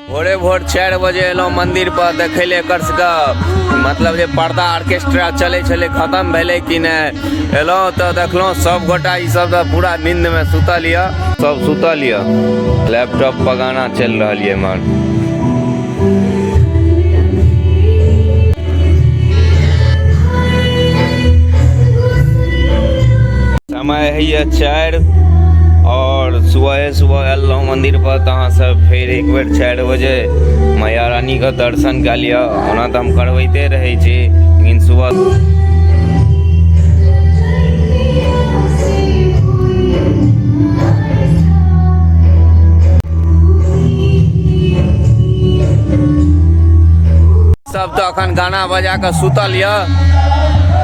भोरे भोर 4 बजे एलहुँ मंदिर पर देखै ले एकर सबके मतलब जे पर्दा ऑर्केस्ट्रा चलै छलै खत्म भेलै कि नहि। एलहुँ तऽ देखलहुँ सब गोटा ई सब तऽ पूरा नींद में सुतल यऽ, सब सुतल यऽ, लैपटॉप पर गाना चलि रहल यऽ इम्हर। समय होइए 4 और सुबह सुबह आयल रहूँ मंदिर पर, तऽ अहाँ सब फेर एक बेर 4 बजे मैया रानी के दर्शन कए लिअ। ओना तऽ हम करबैते रहै छी, लेकिन सुबह सब तऽ अखन गाना बजा कऽ सुतल यऽ।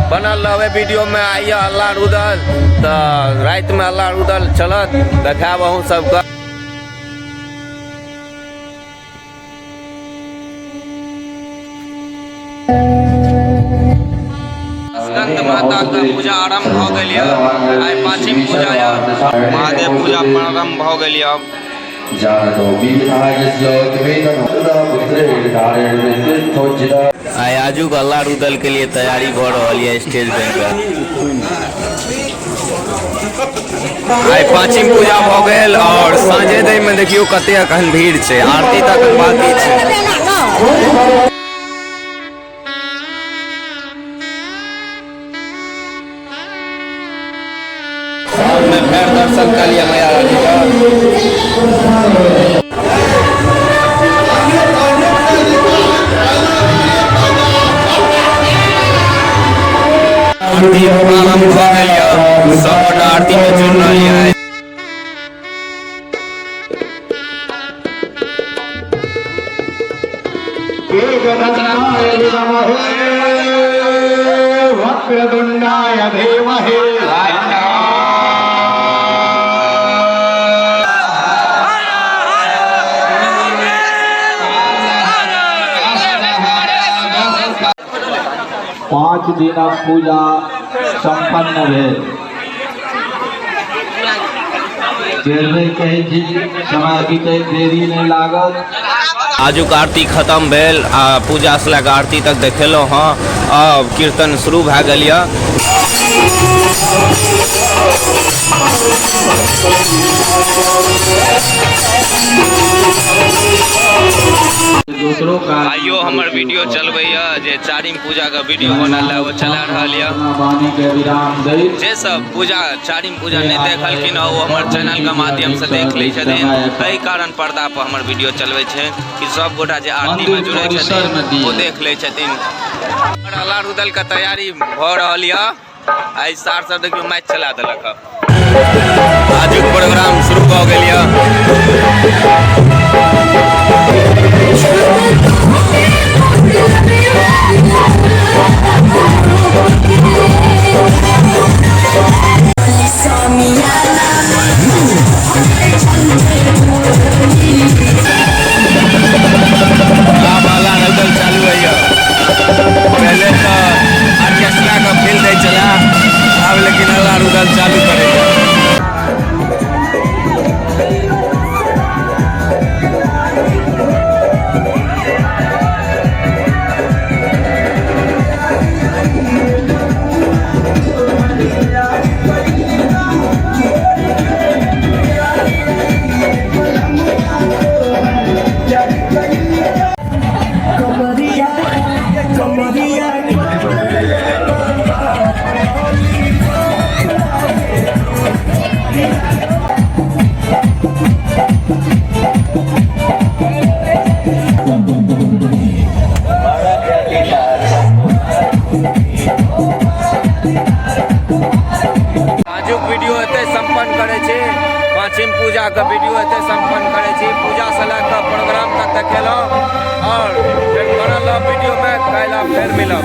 बनल रहबै वीडियो में। आइए अल्लाह रुदल, तऽ राति में अल्लाह रुदल चलत, देखायब अहूँ सबके। स्कंद माता के पूजा आरंभ भऽ गेल यऽ। आइ पाँचम पूजा यऽ, महादेव पूजा प्रारंभ भऽ गेल यऽ। आइ आजुक अल्लाह रुदल के लिए तैयारी भऽ रहल यऽ स्टेज बनि कऽ। आइ पाँचम पूजा भऽ गेल और साँझे दै में देखियौ कते अखन भीड़ छै, आरती तक बाकी छै। साँझमे फेर दर्शन कऽ लिअ मैया रानी के। आरती प्रारंभ भऽ गेल यऽ, सब गोटा आरती में जुड़ रहल यऽ। वक्रतुण्डाय धीमहि। पाँच दिनक पूजा सम्पन्न भेल। बेर बेर कहै छी, समय बीतैत देरी नहि लागत। आजुक आरती खत्म भेल आ पूजा से लए कऽ आरती तक देखेलहुँ हँ। अब कीर्तन शुरू भए गेल यऽ। दोसरो काज आइयो हमर वीडियो चलबैया जे चारिम पूजा के वीडियो बनल है, ओ चला रहल यऽ। अपना वाणी के विराम दैत जे सब पूजा चारिम पूजा नहि देखलखिन हँ, ओ हमर चैनल के माध्यम से देख लै छथिन। एहि कारण पर्दा पर हमर वीडियो चलबै छै कि सब गोटा जे आरती में जुड़ै छथिन ओ देख लै छथिन। अल्लाह रुदल के तैयारी भऽ रहल यऽ। आइ सार सब देखियौ मैच चला देलक हँ। आजुक प्रोग्राम शुरू भऽ गेल यऽ। आब अल्लाह रुदल चालू होइए। पहले तऽ ऑर्केस्ट्रा के फील दै छलै, आब लेकिन अल्लाह रुदल चालू करैए। आजुक वीडियो एतै संपन्न करै छी। पाँचिम पूजा के वीडियो एतै संपन्न करै छी। पूजा से लए कऽ प्रोग्राम तक देखेलहुँ और फेर बनल रहब वीडियो में। काल्हि आब फेर मिलब।